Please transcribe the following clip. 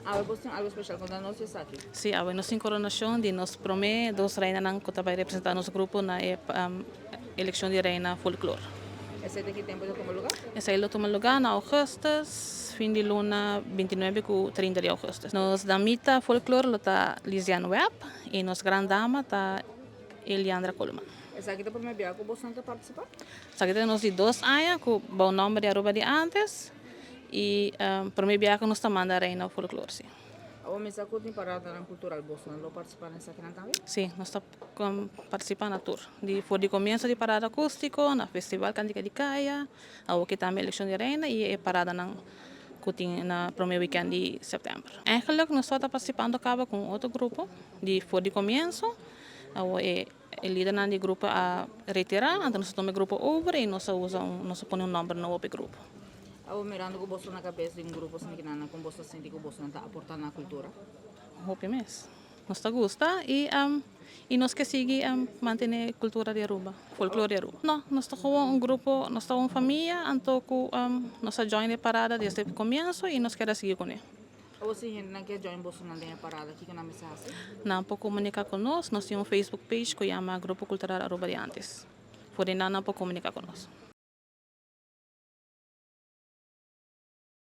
Awe boso tin algo special, conta nos esaki. Si, awe nos tin coronacion di nos prome dos reinanan cu ta bay representa nos grupo na e eleccion di reina folklore. Esey ta ki tempo ta tuma lugar? Esey lo tuma lugar na augustus, fin di luna 29 cu 30 di augustus. Nos damita folklore lo ta Liziane Webb y nos gran dama ta Eliandra Coleman. Esaki ta prome bia cu boso ta participa? Esaki ta nos di 2 aña cu bou nomber di Aruba di antes y prome bia cu nos ta manda reina folklore, si. Awo mi sa cu tin parada cultural, boso lo participa na esaki tambe? Si, nos ta participa na tur. For di comienso di parada acustico, na festival Cantica di Caya, aki tambe eleccion di reina y e parada nan cu tin na prome weekend di september. Eigenlijk nos ta participando caba cu otro grupo di for di comienso, e lider di grupo a retira, anto nos a tuma e grupo over y nos a pone un nomber nobo pa e grupo. Awo mirando cu boso na cabes di un grupo asina, con boso ta sinti cu boso ta aporta na cultura? Hopi mes. Nos ta gusta y nos kier sigui mantene cultura di Aruba, folklore di Aruba. No, nos ta como un grupo, nos ta un famia, anto cu nos a join e parada desde e comienso y nos kier sigui cu ne. Awo si hende kier join boso na parada, kico nan mester haci? Nan por comunica cu nos, nos tin un Facebook page cu yama Grupo Cultural Aruba di Antes. Por ey nan por comunica cu nos.